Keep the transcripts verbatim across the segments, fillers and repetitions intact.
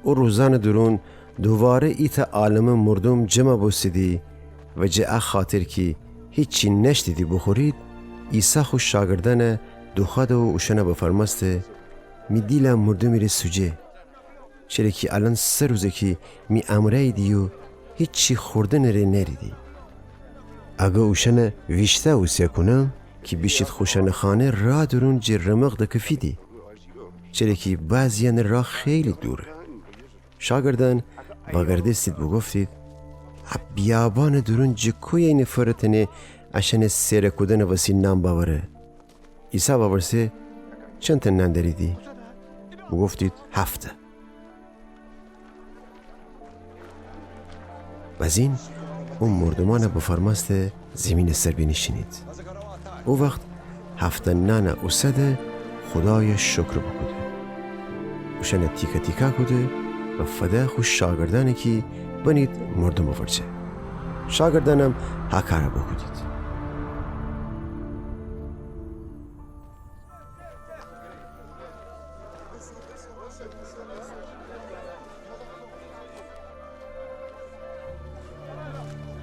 او روزأنٚ دورون دوواره ایتأ عالمه مردوم جمع بوستیدی و جٚه ا خاطر کی هیچی نأشتیدی بوخورید، عیسی خو شاگردأنه دوخوأده و اوشأنه بفرمأسته: می دیل ا مردومی ره سوجه، چره کی الأن سه روزه کی می امرأییدی و هیچی خوردنٚ ره نأریدی. اگر اوشأنه ویشتأ اوسه کونم کی بیشید خوشأنٚ خانه، راه دورون جٚه رمق دکفیدی، چره کی بعضیأنٚ راه خیلی دوره. شاگردأن وأگردستید بوگفتید: ا بیابانٚ دورون جٚه کویه اینفر تأنه اشأنٚ سئرَ کودنٚ وسی نان بأوره؟ عیسی وأورسه: چندتأ نان دأریدی؟ بوگفتید: هفتأ. بزین او مردومأنه بفرمأسته زیمینٚ سر بینیشینید. او وخت هفتأ نانَ اوسده، خودایَ شکر بوکوده، اوشأنَ تیکه تیکه کوده و فده خو شاگردأنَ کی بنید مردومٚ ورجه. شاگردأنم هه کارَ بوکودید.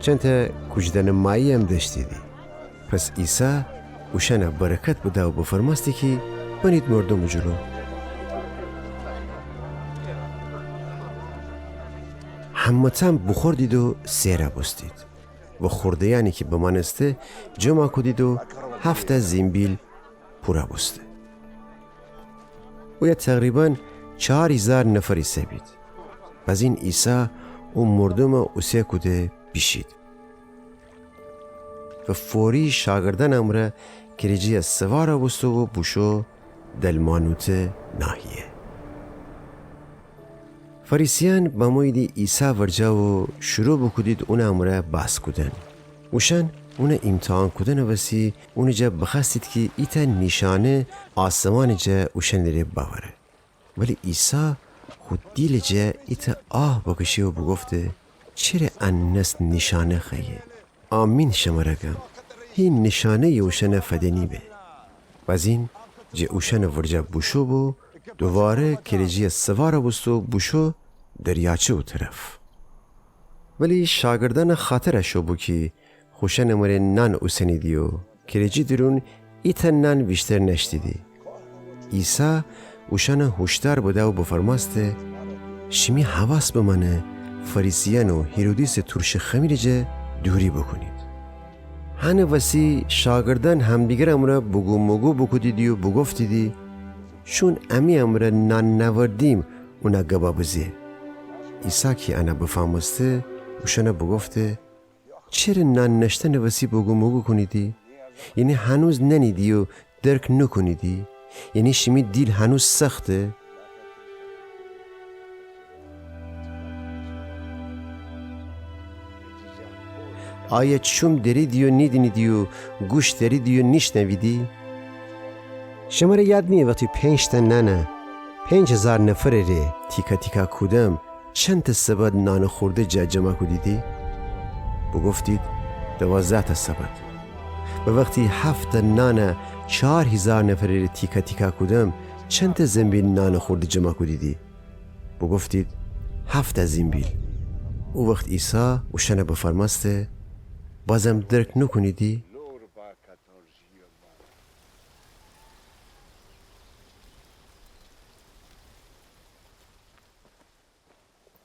چندتأ کوجدأنٚ ماهی‌یم دأشتیدی. پس عیسی اوشأنَ برکت بده و بفرمأسته کی بنید مردومٚ جلو. همه‌تأن بوخوردید و سئرَ بوستید و خورده‌یأنی کی بمأنسته جمعَ کودید و هفتأ زیمبیل پورَ بوسته. اویه تقریباً چار هیزار نفر ایسه‌بید. بزین عیسی او مردومَ اوسه کوده بیشید. و فوری شاگردأنٚ امرأ کرجی‌یَ سوارَ بوسته و بوشو دلمانوته ناحیه. فریسیأن بموییدی عیسی ورجه و شروع بوکودید اونٚ امرأ بحث کودن. اوشأن اونَ ایمتحان کودنٚ وسی اونٚ جا بخوأستید کی ایتأ نیشأنه آسمانٚ جا اوشأنٚ ره بأوره. ولی عیسی خو دیلٚ جا ایتأ آه بکشه و بوگفته: چره ا نسل نیشأنه خوأیه؟ آمین شمره گم، هی نیشأنه‌یی اوشأنَ فده نیبه. بزین جٚه اوشأنٚ ورجه بوشو و دوواره کرجی‌یَ سوارَ بوسته و بوشو دریاچه او طرف. ولی شاگردأنَ خاطر شو بو کی خوشأنٚ مره نان اوسنیدی و کرجی دورون ایتأ نان ویشتر نأشتیدی. عیسی اوشأنَ هوشدار بده و بفرمأسته: شیمی حواس بمأنه فریسیأن و هیرودیسٚ تورشٚ خمیرٚ جا دوری بوکونید. هنٚ وسی شاگردأن همدیگرٚ امرأ بوگو موگو بوکودیدی و بوگفتیدی: چون امی امرأ نان نأوردیم اونَ گبا بزه؟ عیسی کی انَ بفأمسته اوشأنَ بوگفته: چره نان نأشتنٚ وسی بوگو موگو کونیدی؟ یعنی هنوز نأنیدی و درک نوکونیدی؟ یعنی شیمی دیل هنوز سخته؟ آیا چوم دریدی و نیدینیدی و گوش دریدی و نیشنویدی؟ شمره یاد نییه وختی پنج‌تأ نانَ پنج هیزار نفرٚ ره تیکه تیکه کودم، چندتأ سبد نانٚ خورده جا جمع کودیدی؟ بوگفتید: دوازده‌تأ سبد. و وختی هفت‌تأ نانَ چار هیزار نفرٚ ره تیکه تیکه کودم، چندتأ زنبیل نانٚ خورده جمع کودیدی؟ بوگفتید: هفت‌تأ زنبیل. او وخت عیسی اوشأنَ بفرمأسته: بازم درک نوکونیدی؟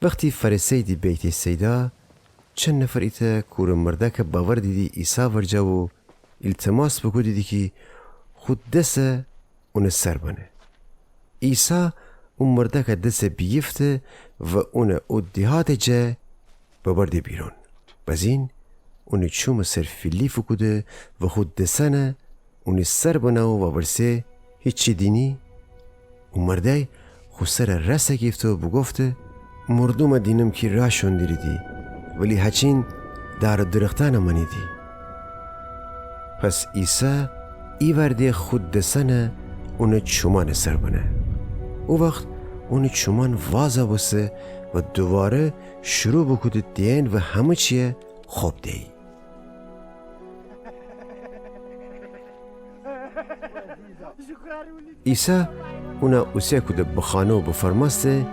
وختی فأرسه‌ییدی بیت‌صیدا، چند نفر ایتأ کورٚ مردأکَ بأوردیدی عیسی ورجه و ایلتماس بوکودیدی کی خو دسَ اونٚ سر بنه. عیسی او مردأکٚ دسَ بیگیفته و اونَ او دیهاتٚ جا ببرده بیرون. بزین اونٚ چومٚ سر فیلی فوکوده و خو دسأنَ اونی سر بنه و وورسه: هیچی دینی؟ او مردأی خو سرَ رأسَ گیفته و بوگفته: مردومَ دینم کی رأ شون دریدی، ولی هچین دار و درختأنَ مانیدی. پس عیسی ایوأرده خو دسأنَ اونٚ چومأنٚ سر بنه. او وخت اونٚ چومأن وازَ بوسه و دوواره شروع بوکوده دئن و همه چیَ خب دیی. عیسی اونَ اوسه کوده به خانه و بفرمأسته: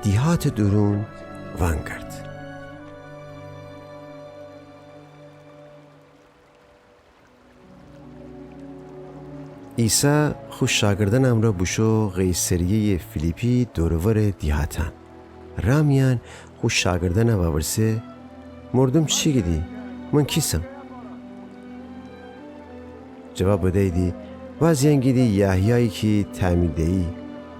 دیهاتٚ دورون وأنگرد. عیسی خو شاگردأنٚ امرأ بوشو قیصریه‌یٚ فیلیپی دور و ورٚ دیهاتأن. رأ میأن خو شاگردأنَ وأورسه: مردوم چی گیدی؟ من کیسم؟ جواب بدییدی: بعضییأن گیدی یحیایی کی تعمید دیی،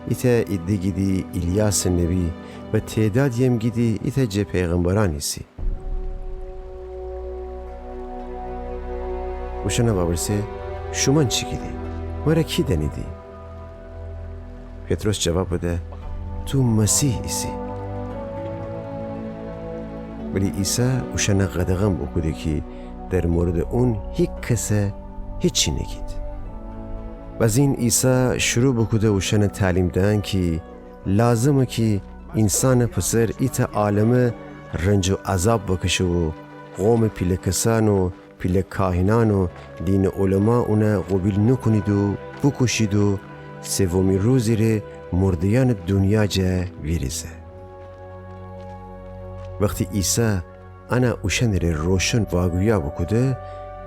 ایتأ عیده گیدی ایلیاسٚ نبی و تعدادییم گیدی ایتأ جٚه پیغمبرأن ایسی. اوشأنَ وأورسه: شومأن چی گیدی؟ مرَ کی دأنیدی؟ پطرس جواب بده: تو مسیح ایسی. ولی عیسی اوشأنَ قدغن بوکوده کی در موردٚ اون هیکسَ هیچی نیگید. بزین عیسی شروع بوکوده اوشأنَ تعلیم دئن کی لازمه کی اینسانٚ پسر ایتأ عالمه رنج و عذاب بکشه و قومٚ پیله کسأن و پیله کاهنأن و دینٚ علما اونَ قوبیل نوکونید و بوکوشید و سومی روزی ره مرده‌یأنٚ دونیا جا ویریزه. وختی عیسی انَ اوشأنٚ ره روشن واگویا بوکوده،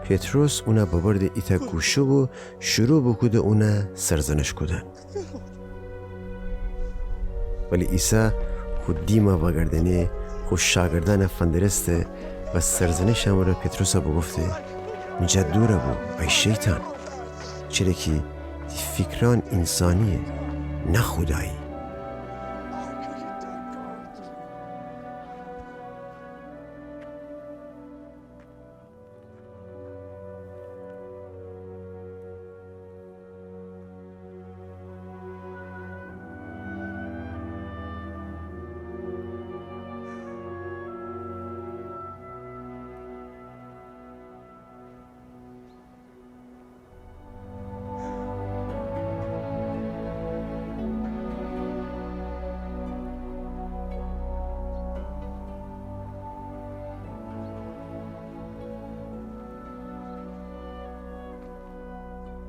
پطرس اونَ ببرده ایتأ گوشه و شروع بوکوده اونَ سرزنش کودن. ولی عیسی خو دیمَ وأگردأنه، خو شاگردأنَ فندرسته و سرزنشٚ امرأ پطرسَ بوگفته: می جا دورَ بو، ای شیطان! چره کی تی فیکرأن اینسانییه، نه خودایی.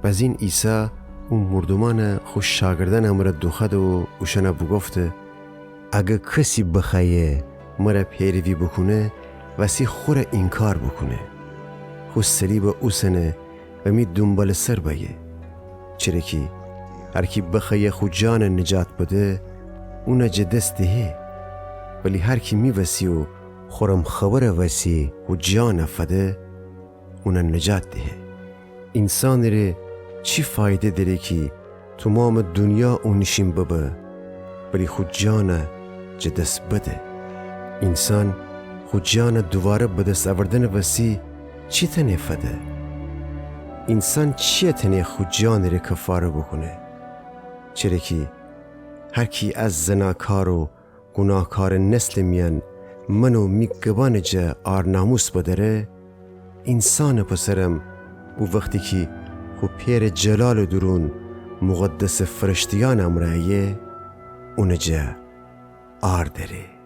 بزین عیسی او مردومأنَ خو شاگردأنٚ امرأ دوخوأده و اوشأنَ بوگفته: اگر کسی بخوأیه مرَ پیروی بوکونه، وستی خوره اینکار بوکونه، خو صلیبَ اوسنه و می دونبالٚ سر بأیه. چره کی هر کی بخوأیه خو جانَ نجات بده، اونَ جٚه دس دهه، ولی هر کی می وسی و خورم خبرٚ وسی خو جانَ فده، اونَ نجات دهه. اینسانٚ ره چی فایده دأره کی تومامٚ دونیا اونیشین ببه، ولی خو جانَ جٚه دس بده؟ اینسان خو جانَ دوواره به دس اوردنٚ وسی چی تأنه فده؟ اینسان چیَ تأنه خو جانٚ ره کفاره بوکونه؟ چره کی هر کی از زناکار و گوناهکارٚ نسلٚ میأن من و می گبأنٚ جا عار ناموس بدأره، اینسانٚ پسرم او وختی کی خو پئرٚ جلالٚ دورون مقدسٚ فرشته‌یأنٚ امرأ ایه، اونٚ جا عار دأره.